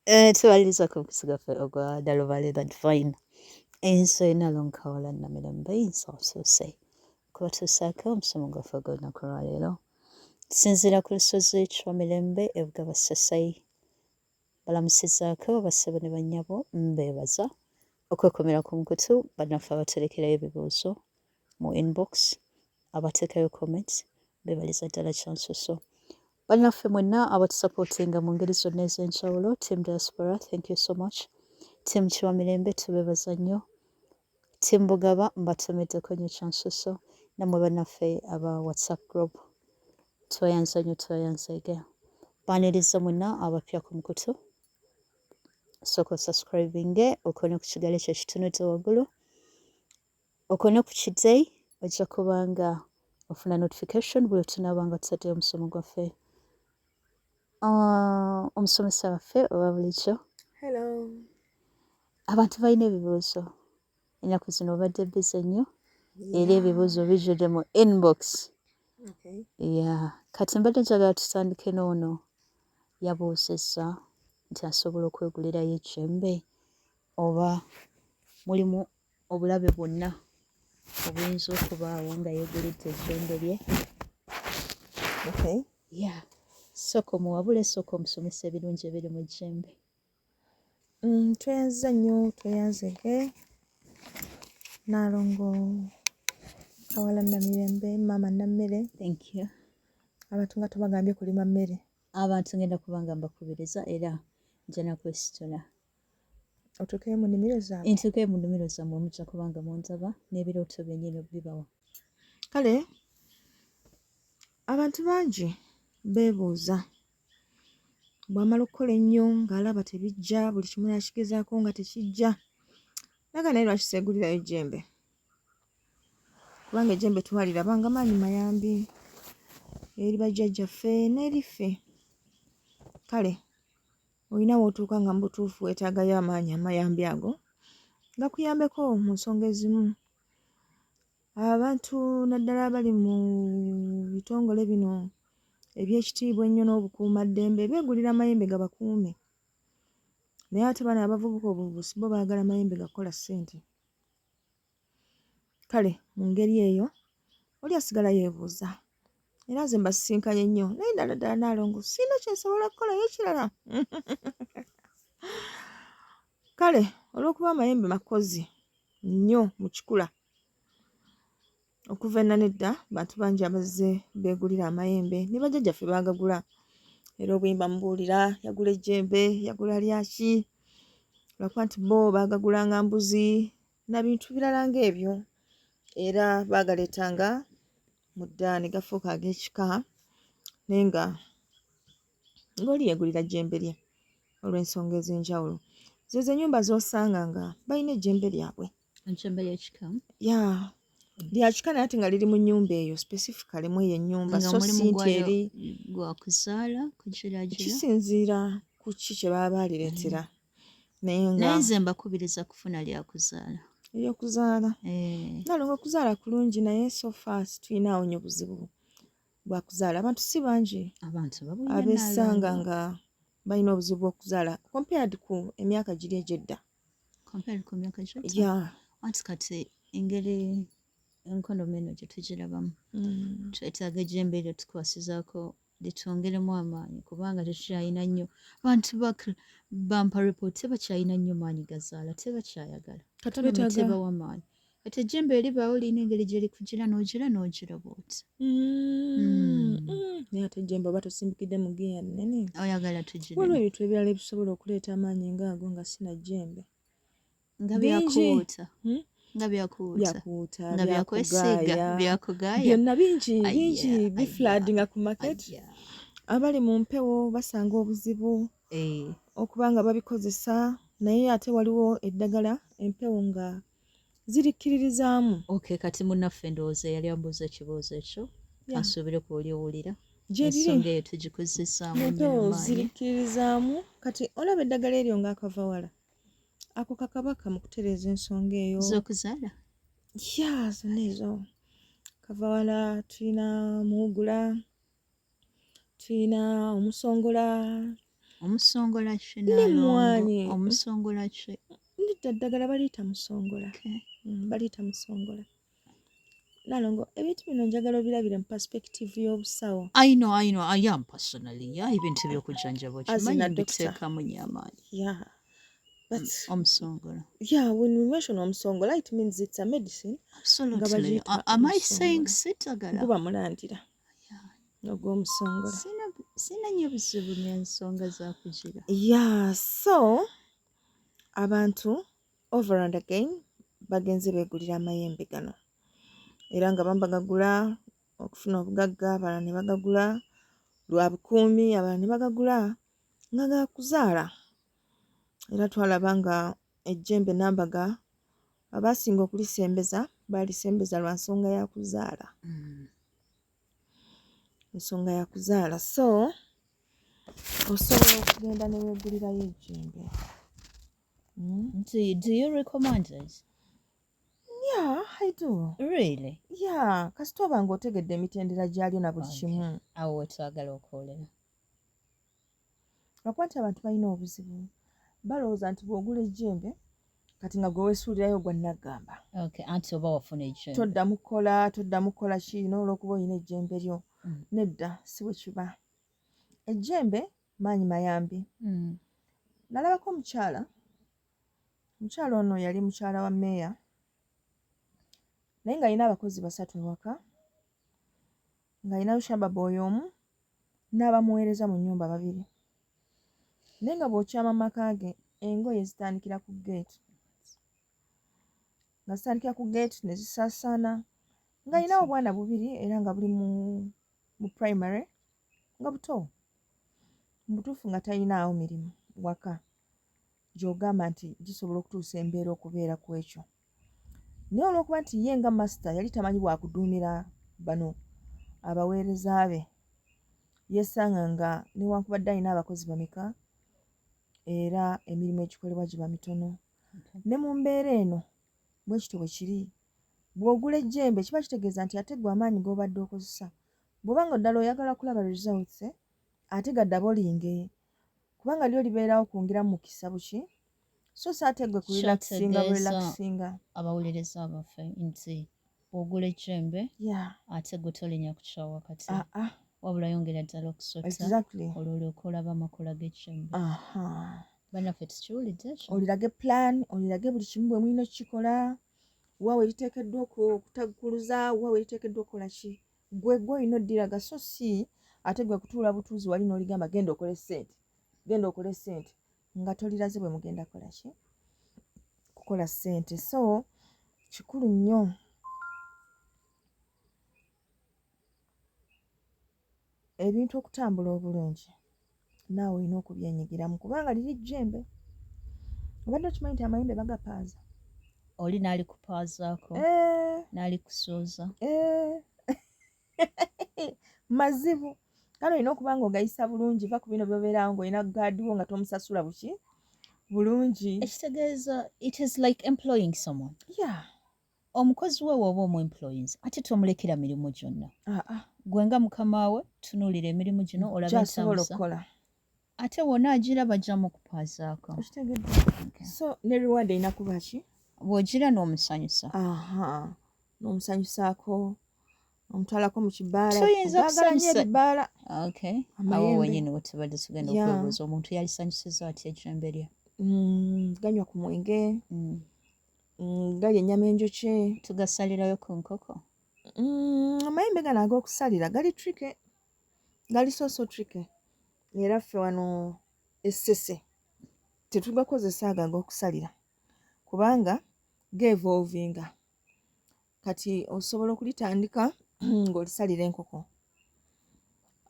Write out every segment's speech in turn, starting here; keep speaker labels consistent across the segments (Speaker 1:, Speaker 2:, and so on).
Speaker 1: Tubaliriza ku mukisa gwaffe ogwa Nalubale the Divine. Enso Nalongo Kawala Namirembe nsoose kubatuusaako omusomo gwaffe ogw'olunaku lwaleero. Tusinziira ku lusozi Kiwamirembe e Bugaba Ssese. Balamusizaako bassebo ne bannyabo, mbeebaza okwekomera ku mukutu, bannaffe abaterekerayo ebibuuzo mu inbox, abateekayo comments, beebaliza ddala kyansusso. Bannaffe mwenna abatusupportinga mu ngeri zonna ez'enjawulo, Team Diaspora, thank you so much. Team Kiwamirembe tubeebaza nnyo. Team Bugaba mbatumiddeko nnyo kyansusso. Nammwe bannaffe aba WhatsApp group tweyanza nnyo, tweyanzeege. Baaniriza mwenna abapya ku mukutu. Sooka osubscribinge, okone ku kigalo ekyo ekitunudde waggulu, okone ku kidde, ojja kuba nga ofuna notification bwe tunaaba nga tutaddeyo omusomo gwaffe. Omusomesa waffe owa bulijjo.
Speaker 2: Hello.
Speaker 1: Abantu balina ebibuuzo. Ennaku zino obadde busy nnyo era ebibuuzo bijjudde mu inbox. Yeah. Kati mbadde njagala tutandike n'ono yabuuzizza nti asobola okwegulirayo ejjembe oba mulimu obulabe bwonna obuyinza okubaawo nga yeegulidde ejjembe lye. Yeah. Sooka omuwabule, sooka omusomesa ebirungi ebiri mu jjembe.
Speaker 2: Tweyanziza nnyo, tweyanzege Naalongo Kawala Namirembe, maama Nammere.
Speaker 1: Thank you.
Speaker 2: Abantu nga tubagambye kulima mmere.
Speaker 1: Abantu ngenda kuba nga mbakubiriza era nja nakwesitula.
Speaker 2: Otuukeyo mu nnimiro zaabwe.
Speaker 1: Ntuukeyo mu nnimiro zammwe, mujja kuba nga mundaba n'ebirooto byennyini bibawa.
Speaker 2: Kale abantu bangi beebuuza bw'amala okukola ennyo ng'alaba tebijja, buli kimu n'akigezaako nga tekijja, naga naye lwaki seegulirayo jjembe, kubanga ejjembe twaliraba nga maanyi mayambi eri bajjajjaffe n'eri ffe. Kale olina w'otuuka nga mu butuufu weetaagayo amaanyi amayambi ago gakuyambeko mu nsonga ezimu. Abantu naddala abali mu bitongole bino eby'ekitiibwa ennyo n'obukuumaddembe beegulira amayembe gabakuume, naye ate bano abavubuka obuvubusi bo baagala mayembe ga kukola ssente. Kale mu ngeri eyo oli asigala yeebuuza, era nze mbasisinkanye nnyo naye ddala ddala Naalongo sirina kye nsobola kukolayo kirala. Kale olw'okuba amayembe makozi nnyo mu kikula, okuva enna n'edda bantu bangi abazze beegulira amayembe ne bajjajjaffe baagagula, era obuyimba mubuulira yagula ejjembe, yagula lyaki, lwakuba nti bo baagagulanga mbuzi na bintu birala ng'ebyo, era baagaleetanga mu dda ne gafuuka ag'ekika, naye nga ng'oli yeegulira jjembe lye olw'ensonga ez'enjawulo. Zezo ennyumba z'osanga nga balina ejjembe lyabwe.
Speaker 1: Ejjembe ly'ekika?
Speaker 2: Yeah. Lya kika naye ate nga liri mu nnyumba eyo specifically mu eyo ennyumba,
Speaker 1: nga
Speaker 2: so
Speaker 1: omulimu
Speaker 2: si nti
Speaker 1: gwayo
Speaker 2: eri
Speaker 1: gwa kuzaala kugiraagira.
Speaker 2: Kisinziira ku ki kye baba baalireetera. Naye nga
Speaker 1: Naye nze mbakubiriza kufuna lyakuzaala.
Speaker 2: Ery'okuzaala.
Speaker 1: Eh.
Speaker 2: Nalongo okuzaala kulungi naye so far situlinaawo nnyo buzibu bwa kuzaala. Abantu si bangi
Speaker 1: Abantu babulira
Speaker 2: abeesanga
Speaker 1: Nalongo.
Speaker 2: nga balina obuzibu bw'okuzaala compared ku emyaka giri egy'edda.
Speaker 1: Compared ku myaka gy'edda?
Speaker 2: Yeah.
Speaker 1: Anti kati engeri enkonomi eno gye tugirabamu, twetaaga ejjembe eryo tukwasizaako litwongeremu amaanyi kubanga tetukyalina nnyo bantu bampa report tebakyalina nnyo maanyi gazaala, tebakyayagala.
Speaker 2: Kati
Speaker 1: Economy
Speaker 2: twetaaga
Speaker 1: tebawa maanyi. Kati ejjembe eribaawo lirina engeri gye likugira n'ogira n'ogira bw'oti.
Speaker 2: Naye ate ejjembe oba tosimbikidde mu ggiya nnene.
Speaker 1: Oyagala tugire.
Speaker 2: Waliwo ebintu ebirala ebisobola okuleeta amaanyi ng'ago nga si na jjembe.
Speaker 1: Nga
Speaker 2: Bingi.
Speaker 1: byakuwuuta. Nga byakuwuuta.
Speaker 2: Byakuwuuta,
Speaker 1: Nga byakwesiiga,
Speaker 2: byakugaaya.
Speaker 1: byakugaaya.
Speaker 2: Byonna bingi,
Speaker 1: Aya,
Speaker 2: bingi
Speaker 1: aya,
Speaker 2: bifladinga ku market.
Speaker 1: aya.
Speaker 2: Abali mu mpewo basanga obuzibu okuba nga babikozesa, naye ate waliwo eddagala empewo nga zirikkiririzaamu.
Speaker 1: Okay, kati munnaffe ndowooza yali ambuuza ekibuuzo ekyo. Kansuubire ku oli owulira.
Speaker 2: Gye biri.
Speaker 1: Ensonga eyo tugikozesaamu nnyo
Speaker 2: Empewo
Speaker 1: amaanyi.
Speaker 2: zirikkiririzaamu. Kati olaba eddagala eryo ng'akava wala. Ako kakabaka mu kutereeza ensonga eyo.
Speaker 1: Z'okuzaala?
Speaker 2: Yeah, zonna ezo. Kava wala, tulina muwugula, tulina omusongola.
Speaker 1: Omusongola ki?
Speaker 2: N'emmwanyi.
Speaker 1: Omusongola ki?
Speaker 2: Nedda, ddagala baliyita musongola. Baliyita musongola. Nalongo, ebintu bino njagala obirabire mu perspective y'obusawo.
Speaker 1: I know, I know, I am personally, yeah, ebintu by'okujjanjaba
Speaker 2: As in
Speaker 1: okimanyi
Speaker 2: a doctor.
Speaker 1: mbiteekamu nnyo amaanyi.
Speaker 2: Yeah, but
Speaker 1: Omusongola.
Speaker 2: Yeah, when we mention omusongola, it means it's a medicine nga
Speaker 1: Absolutely.
Speaker 2: bagiyita
Speaker 1: Am I saying
Speaker 2: omusongola.
Speaker 1: sittagala?
Speaker 2: Guba mulandira ogw'omusongola.
Speaker 1: Sina nnyo buzibu n'ensonga za kugira.
Speaker 2: Yeah, so abantu over and again bagenze beegulira amayembe gano, era nga bamu bagagula okufuna obugagga, abalala ne bagagula lwa bukuumi, abalala ne bagagula nga gakuzaala. Era twalaba nga ejjembe nambaga abaasinga okulisembeza baalisembeza lwa nsonga ya kuzaala. Ensonga ya kuzaala. So osobola okugenda ne weegulirayo ejjembe.
Speaker 1: Do you recommend it?
Speaker 2: Yeah, I do.
Speaker 1: Really?
Speaker 2: Yeah, kasita oba ng'otegedde emitendera gyalyo na buli kimu.
Speaker 1: Awo wetwagala okwolera.
Speaker 2: Lwakuba nti abantu balina obuzibu, balowooza nti bw'ogula ejjembe kati nga gwe weesuulirayo gwa naggamba.
Speaker 1: Okay, anti oba wafuna ejjembe.
Speaker 2: Toddamu kukola, toddamu kukola kino olw'okuba olina ejjembe lyo. Nedda, si bwe kiba. Ejjembe maanyi mayambi. Nalabako omukyala, omukyala ono yali mukyala wa mmeeya, naye ng'alina abakozi basatu ewaka, ng'alinayo shamba boy omu n'abamuweereza mu nnyumba babiri, naye nga bw'okyama mu maka ge engoye zitandikira ku gate, nga zitandikira ku gate ne zisaasaana, ng'alinawo obwana bubiri era nga buli mu primary, nga buto mu butuufu, nga talinaawo mirimu waka gy'ogamba nti gisobola okutuusa embeera okubeera ku ekyo. Naye olw'okuba nti ye nga master yali tamanyi bwakuduumira bano abaweereza be, yeesanga nga newankubadde alina abakozi bameka, era emirimu egikolebwa giba mitono. Ne mu mbeera eno bwe kityo bwe kiri. Bw'ogula ejjembe kiba kitegeeza nti ate ggwe amaanyi g'obadde okozesa, bw'oba nga ddala oyagala kulaba results, ate gaddabolinge, kubanga lyo libeerawo kwongeramu mukisa buki, so si ate ggwe kurelaxinga.
Speaker 1: Kyotegeeza
Speaker 2: relaxinga.
Speaker 1: Abawuliriza baffe nti bw'ogula ejjembe, ate gwe tolinya kukyawa kati, wabula yongera ddala okusota, olwo olyoke olaba amakula g'ejjembe. Bannaffe, tukiwulidde ekyo?
Speaker 2: Olirage plan, olirage buli kimu bwe mulina okukikola, wa we liteekeddwa okutagguluza, wa we liteekeddwa okukola ki. Gwe olina oddiraga, so si ate gwe kutuula butuuzi wali n'oligamba genda okole ssente, genda okole ssente, nga toliraze bwe mugenda kukola ki, kukola ssente. So kikulu nnyo ebintu okutambula obulungi, naawe olina okubyenyigiramu, kubanga liri jjembe. Obadde okimanyi nti amayembe bagapaaza?
Speaker 1: Oli n'alikupaazaako, n'alikusooza.
Speaker 2: Eh. Mazibu. Kale olina okuba nga ogayisa bulungi. Va ku bino byobeerawo ng'olina gaadiwo nga tomusasula buki bulungi.
Speaker 1: Ekitegeeza it is like employing someone. Omukozi we woba omuemployinze, ate tomulekera mirimu gyonna. Gwe nga mukama we tunuulira emirimu gino, olabe
Speaker 2: Kyasobola
Speaker 1: entambuza.
Speaker 2: okukola.
Speaker 1: Ate wonna agira bajja mukupaazaako.
Speaker 2: Okitegedde? So ne reward erina kuba ki?
Speaker 1: Bw'ogira n'omusanyusa.
Speaker 2: Aha, n'omusanyusaako, omutwalako mu kibaala.
Speaker 1: Tuyinza
Speaker 2: Gaagala nnyo
Speaker 1: okusanyusa-
Speaker 2: ebibaala.
Speaker 1: Okay, awo
Speaker 2: Amayembe.
Speaker 1: wenyini wetubadde tugenda okwebuuza omuntu yalisanyusiza atya ejjembe lye.
Speaker 2: Ganywa ku mwenge, galya ennyama enjokye.
Speaker 1: Tugasalirayo ku nkoko.
Speaker 2: Amayembe gano ag'okusalira gali tricky, gali so so tricky, era ffe wano essese tetugakozesa ago ag'okusalira, kubanga geevolvinga. Kati osobola okulitandika ng'olisalira enkoko,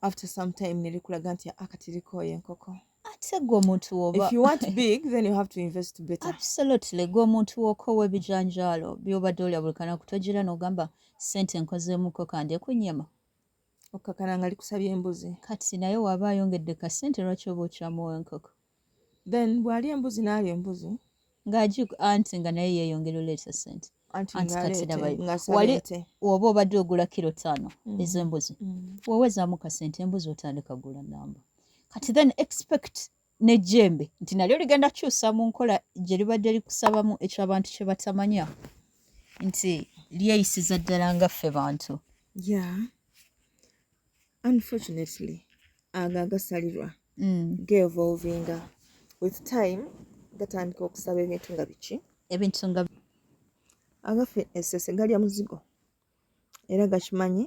Speaker 2: after some time ne likulaga nti akati likooye enkoko.
Speaker 1: Ate gwe omuntu woba
Speaker 2: If you want big, then you have to invest better.
Speaker 1: Absolutely. Gwe omuntu wokoowa ebijanjaalo by'obadde olya buli kanaku, togira n'ogamba ssente nkozeemuko kandye ku nnyama.
Speaker 2: Okkakana nga likusabye embuzi.
Speaker 1: Kati naye waaba ayongedde ka ssente, lwaki oba okyamuwa enkoko?
Speaker 2: Then bw'alya embuzi n'alya embuzi.
Speaker 1: Ng'agi anti nga naye yeeyongera oleeta ssente.
Speaker 2: Anti
Speaker 1: Anti kati
Speaker 2: ng'aleete
Speaker 1: labayo
Speaker 2: ng'asaba
Speaker 1: wali
Speaker 2: ente.
Speaker 1: oba obadde ogula kilo 5 ez'embuzi, wewezaamu kasente embuzi otandika gula namba. Kati then expect N'ejjembe nti nalyo ligenda kukyusa mu nkola gye libadde likusabamu, ekyo abantu kye batamanya nti lyeyisiza ddala nga ffe bantu.
Speaker 2: Yeah, unfortunately ago agasalirwa geevolvinga with time, gatandika okusaba ebintu nga biki?
Speaker 1: Ebintu nga
Speaker 2: Agaffe essese galya muzigo era gakimanyi.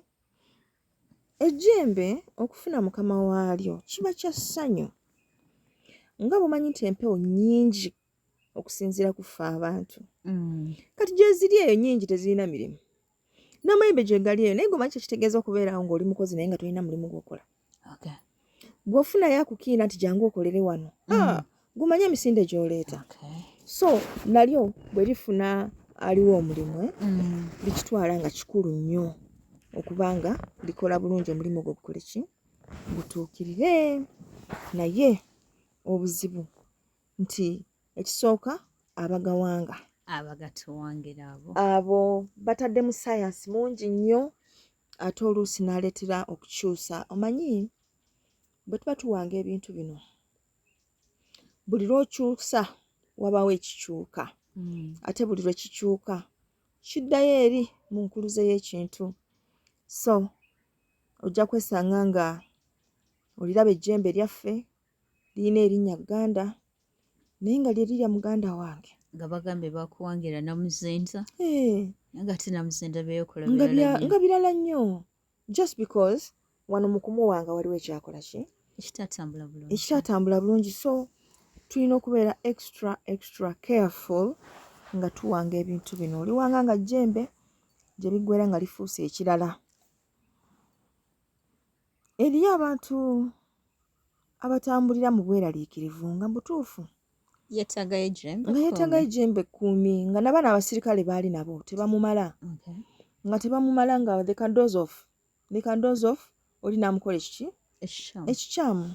Speaker 2: Ejjembe okufuna mukama waalyo kiba kya ssanyu, nga bw'omanyi nti empewo nnyingi okusinziira ku ffe abantu. Kati gyeziri eyo nnyingi tezirina mirimu, n'amayembe gye gali eyo, naye gomanyi kyekitegeeza okubeerawo ng'oli mukozi naye nga tolina mulimu gw'okola. Bw'ofunayo akukiina nti jangu okolere wano, ah, gumanye emisinde gy'oleeta. So nalyo bwe lifuna aliwo omulimu, eh, likitwala nga kikulu nnyo okubanga likola bulungi omulimu gwo gukole ki, gutuukirire. Naye obuzibu nti ekisooka abagawanga
Speaker 1: Abagatuwangira abo.
Speaker 2: Abo bataddemu sayansi mungi nnyo, ate oluusi n'aleetera okukyusa. Omanyi bwe tuba tuwanga ebintu bino, buli lw'okyusa wabaawo ekikyuka, ate buli lwe kikyuka kiddayo eri mu nkuluze y'ekintu. So ojja kwesanga nga oliraba ejjembe lyaffe lirina erinnya Gganda, naye nga lye lirya muganda wange.
Speaker 1: Nga bagambye bakuwangira namuzinda, naye nga ate namuzinda byeyokola
Speaker 2: nga
Speaker 1: birala nnyo.
Speaker 2: Nga birala nnyo, just because wano mu kumuwanga waliwo ekyakola ki?
Speaker 1: Ekitatambula bulungi.
Speaker 2: Ekitatambula bulungi. So tulina okubeera extra extra careful nga tuwanga ebintu bino. Oliwanga nga jjembe gye biggwera nga lifuuse ekirala. Eriyo abantu abatambulira mu bweraliikirivu nga mubutuufu
Speaker 1: yeetaagayo ejjembe.
Speaker 2: Nga yeetaagayo ejjembe ekkuumi, nga nabaana abasirikale baali nabo tebamumala, nga tebamumala, nga they can doze off, they can doze off, oli n'amukola ekiki?
Speaker 1: Ekikyamu.
Speaker 2: Ekikyamu.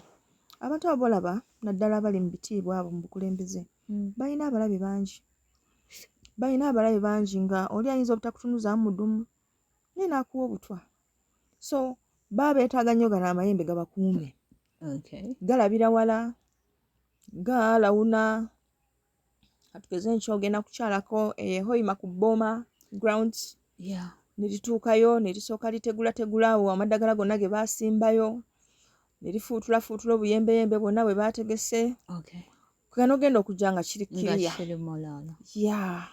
Speaker 2: Abantu abo bolaba, naddala abali mu bitiibwa, abo mu bukulembeze, balina abalabe bangi, balina abalabe bangi, nga oli ayinza obutakutunuzaamu mudumu naye n'akuwa obutwa. So baba beetaaga nnyo gano amayembe gabakuume. Galabira wala, galawuna. Katugeze nkya ogenda kukyalako ehoima ku Boma Grounds, ne lituukayo ne lisooka litegulategula awo amaddagala gonna ge baasimbayo, ne lifuutulafuutula obuyembeyembe bwonna bwe baategese, kuga n'ogenda okujja nga kiri
Speaker 1: nga
Speaker 2: kiriya.
Speaker 1: Kiri mulaala.
Speaker 2: Ya,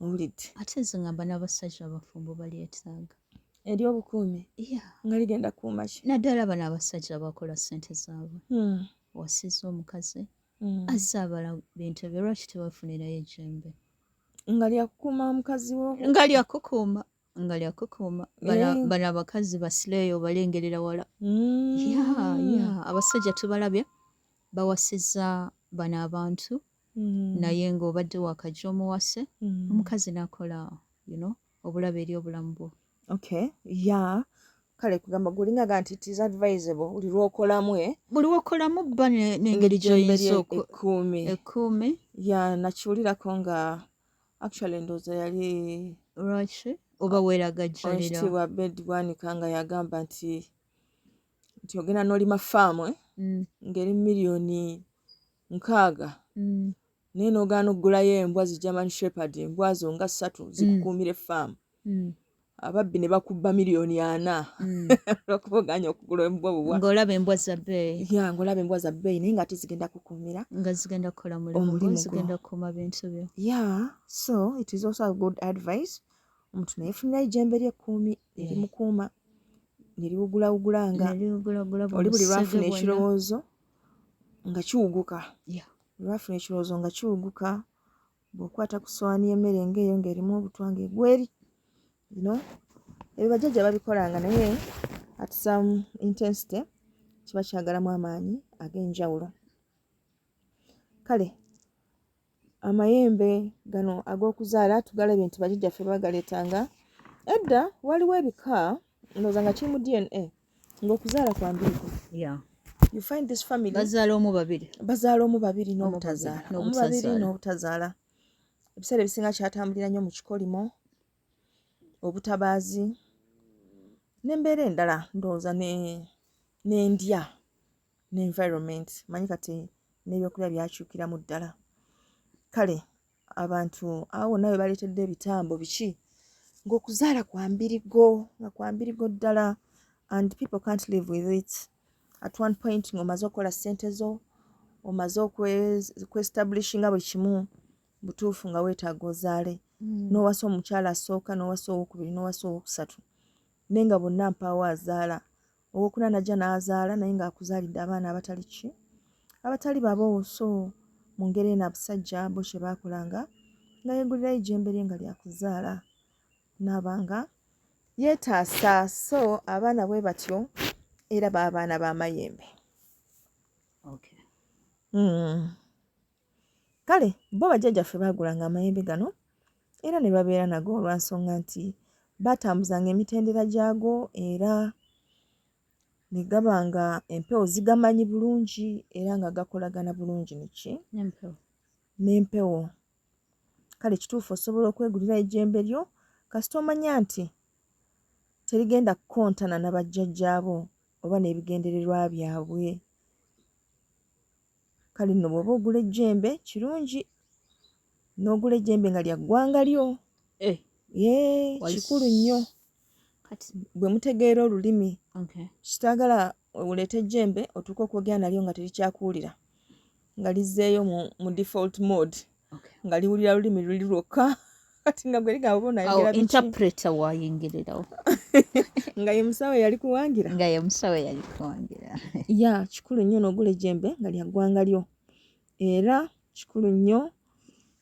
Speaker 2: owulidde?
Speaker 1: Ate nze ngamba n'abasajja abafumbo balyetaaga.
Speaker 2: Eri obukuumi? Nga ligenda kukuuma ki?
Speaker 1: Naddala bano abasajja abakola ssente zaabwe, wasiza omukazi, azze abala bintu ebyo, lwaki tebafunirayo ejjembe?
Speaker 2: Nga lyakukuuma mukazi wo?
Speaker 1: Nga lyakukuuma, nga lyakukuuma. Bano abakazi basireeyo balengerera wala. Ya, abasajja tubalabye bawasiza bano abantu, naye ng'obadde wakajja omuwase, omukazi n'akola obulabe eri obulamu bwo.
Speaker 2: Okay, ya, kale kugamba gulingaga nti it is advisable buli lwokolamu, eh?
Speaker 1: Buli wokolamu bba n'engeri
Speaker 2: Ejjembe
Speaker 1: gy'oyinza
Speaker 2: ekkuumi.
Speaker 1: Ekkuumi.
Speaker 2: Ya, nakiwulirako nga actually ndowooza yali
Speaker 1: Lwaki oba weeragajjalira?
Speaker 2: Owekitiibwa Abed Bwanika, nga yagamba nti ogenda n'olima faamu, eh? Ng'eri miliyoni 60, naye n'ogaana okugulayo embwa zi German Shepherd, embwa zo nga ssatu zikukuumira effaamu, ababbi ne bakubba miliyoni 40 lwakuba ogaanye okugula embwa bubwa.
Speaker 1: Ng'olaba embwa za bbeeyi.
Speaker 2: Ya, ng'olaba embwa za bbeeyi, naye ng'ate zigenda kukuumira
Speaker 1: nga zigenda kukola mulimu gwo.
Speaker 2: Omulimu gwo.
Speaker 1: Zigenda kukuuma bintu byo.
Speaker 2: Yeah, so it is also a good advice omuntu nayefunirayo ejjembe ly'ekkuumi erimukuuma ne liwugulawugula nga
Speaker 1: neliwugulagula
Speaker 2: oli buli
Speaker 1: bumusege
Speaker 2: lwafuna
Speaker 1: bwonna.
Speaker 2: Ekirowoozo nga kiwuguka, lwafuna ekirowoozo nga kiwuguka, bw'okwata ku ssowaani y'emmere ng'eyo ng'erimu obutwa ng'egwa eri, ebyo bajjajja babikolanga, naye at some intensity kiba kyagalamu amaanyi ag'enjawulo. Kale amayembe gano ag'okuzaala tugalabye nti bajjajjaffe bagaleetanga edda. Waliwo ebika ndowooza nga kiri mu DNA ng'okuzaala kwa mbirigo. You find this family
Speaker 1: Bazaala omu, babiri.
Speaker 2: Bazaala omu, babiri
Speaker 1: Omu,
Speaker 2: n'obutazaala.
Speaker 1: Babiri,
Speaker 2: Omu, babiri
Speaker 1: n'obutazaala.
Speaker 2: n'obutazaala. Ebiseera ebisinga kyatambulira nnyo mu kikolimo, obutabaazi n'embeera endala, ndowooza n'endya ne environment. Manyi kati N'ebyokulya byakyukiramu ddala. Kale abantu awo wonna we baleetedde ebitambo biki, ng'okuzaala kwa mbirigo, nga kwa mbirigo ddala, and people can't live with it. At one point ng'omaze okukola ssente zo, omaze okwestablishinga buli kimu butuufu, nga weetaaga ozaale. N'owasa omukyala asooka, n'owasa owokubiri, n'owasa owokusatu, naye nga bonna mpaawo azaala. Owokuna najja n'azaala, naye ng'akuzaalidde abaana abatali ki, abatali babo. So mu ngeri eno abasajja bo kye baakolanga, nga yeegulirayo ejjembe lye nga lyakuzaala, n'aba nga yeetaasa. So abaana bwe batyo era b'abaana b'amayembe. Kale bo bajjajjaffe baagulanga amayembe gano era ne babeera nago, olwansonga nti baatambuzanga emitendera gyago, era ne gaba nga empewo zigamanyi bulungi, era nga gakolagana bulungi neki?
Speaker 1: N'empewo.
Speaker 2: N'empewo. Kale kituufu, osobola okwegulira ejjembe lyo kasita omanya nti terigenda kukontana na bajjajjaabo oba n'ebigendererwa byabwe. Kale nno bw'oba ogula ejjembe, kirungi n'ogula ejjembe nga lya ggwanga lyo. Ye kikulu nnyo.
Speaker 1: Kati
Speaker 2: bwe mutegeera olulimi, kitaagala oleete ejjembe otuuke okwogera nalyo nga terikyakuwulira, nga lizzeeyo mu default mode, nga liwulira lulimi luli lwokka. Kati nga gwe ligamba oba
Speaker 1: awo
Speaker 2: onayogera biki?
Speaker 1: Interpreter wayingirirawo.
Speaker 2: Nga ye musawo eyali kuwangira.
Speaker 1: Nga ye musawo yali kuwangira.
Speaker 2: Ya, kikulu nnyo n'ogula ejjembe nga lya ggwanga lyo, era kikulu nnyo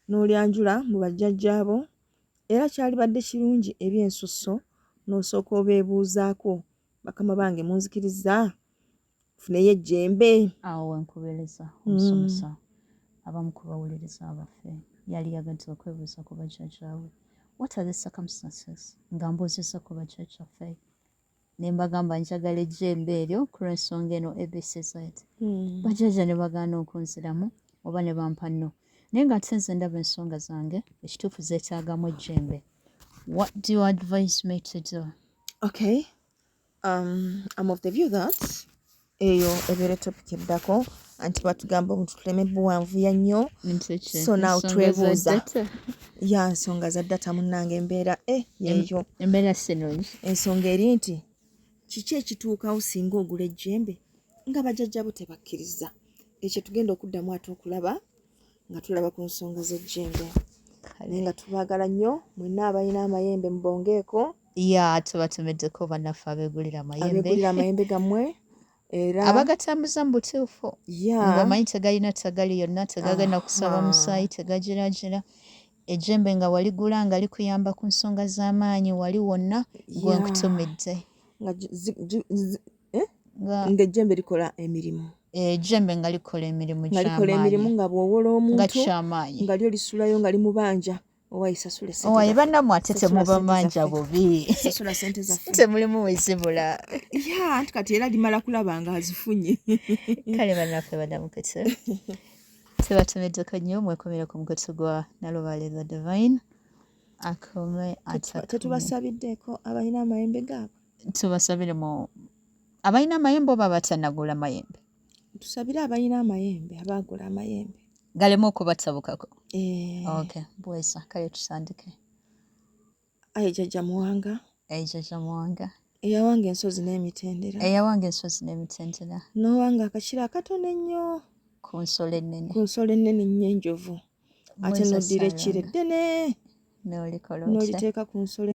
Speaker 2: n'olyanjula mu bajjajjaabo. Era kyalibadde kirungi ebyensusso n'osooka obeebuuzaako, "Bakama bange, munzikiriza nfuneyo ejjembe?"
Speaker 1: Awo wenkubereza omusomesa. Abamu ku bawuliriza abaffe yali yagadde okwebuuza ku bajjajjaawe, what are the circumstances nga mbuuzizza ku bajjajjaffe ne mbagamba njagala ejjembe eryo ku lw'ensonga eno ABCZ, bajjajja ne bagaana okunziramu oba ne bampa no, naye nga ate nze ndaba ensonga zange ekituufu zeetaagamu ejjembe, what do you advise me to do?
Speaker 2: Okay, I'm of the view that eyo ebeera topic eddako, anti batugamba omuntu tuleme buwanvuya nnyo.
Speaker 1: Nti ki?
Speaker 2: So now
Speaker 1: Ensonga za
Speaker 2: twebuuza.
Speaker 1: data.
Speaker 2: Ya, nsonga za data munnange, embeera yeeyo.
Speaker 1: Embeera si nnungi.
Speaker 2: Ensonga eri nti kiki ekituukawo singa ogula ejjembe nga bajjajjabo tebakkiriza? Ekyo tugenda okuddamu ate okulaba nga tulaba ku nsonga z'ejjembe, naye nga tubaagala nnyo mwenna abalina amayembe, mubongeeko.
Speaker 1: Ya, tubatumiddeko bannaffe abeegulira amayembe.
Speaker 2: Abeegulira amayembe gammwe era
Speaker 1: abagatambuza mu butuufu, ng'omanyi tegalina ttagali yonna, tegagenda kusaba musaayi, tegagiragira. Ejjembe nga waligula nga likuyamba ku nsonga z'amaanyi wali wonna, gwe nkutumidde.
Speaker 2: Nga eh?
Speaker 1: Nga
Speaker 2: Ng'ejjembe likola emirimu.
Speaker 1: Ejjembe nga likola emirimu
Speaker 2: Nga likola emirimu
Speaker 1: gy'amaanyi.
Speaker 2: Nga bw'owola
Speaker 1: Nga
Speaker 2: omuntu
Speaker 1: kyamaanyi.
Speaker 2: Nga lyo lisulayo nga limubanja, owaye sasula essente
Speaker 1: Owaye
Speaker 2: zaffe.
Speaker 1: bannammwe ate
Speaker 2: Sasula ssente
Speaker 1: temubamanja
Speaker 2: zaffe.
Speaker 1: bubi.
Speaker 2: Sasula ssente zaffe.
Speaker 1: Temulimu wezibula.
Speaker 2: Ya, anti kati era limala kulaba nga azifunye.
Speaker 1: Kale bannaffe bannamukutu, tubatumiddeko nnyo, mwekomere ku mukutu gwa Nalubaale the Divine akome atakume.
Speaker 2: Tetubasabiddeeko abalina amayembe gaabwe?
Speaker 1: Tubasabire mu abalina amayembe oba abatannagula mayembe?
Speaker 2: Tusabire abalina amayembe, abaagula amayembe.
Speaker 1: Galeme okubatabukako.
Speaker 2: Eh.
Speaker 1: Okay, bweza. Kale tutandike.
Speaker 2: Ayi Jjajja Muwanga,
Speaker 1: Ejjajja Muwanga,
Speaker 2: eyawanga ensozi n'emitendera,
Speaker 1: eyawanga ensozi n'emitendera,
Speaker 2: n'owanga akakira akatono ennyo
Speaker 1: ku nsolo ennene,
Speaker 2: ku nsolo ennene ennyo enjovu, ate
Speaker 1: Bweza
Speaker 2: n'oddira ekkiro
Speaker 1: Ssaalongo.
Speaker 2: eddene
Speaker 1: N'olikola otya?
Speaker 2: N'oliteeka ku nsolo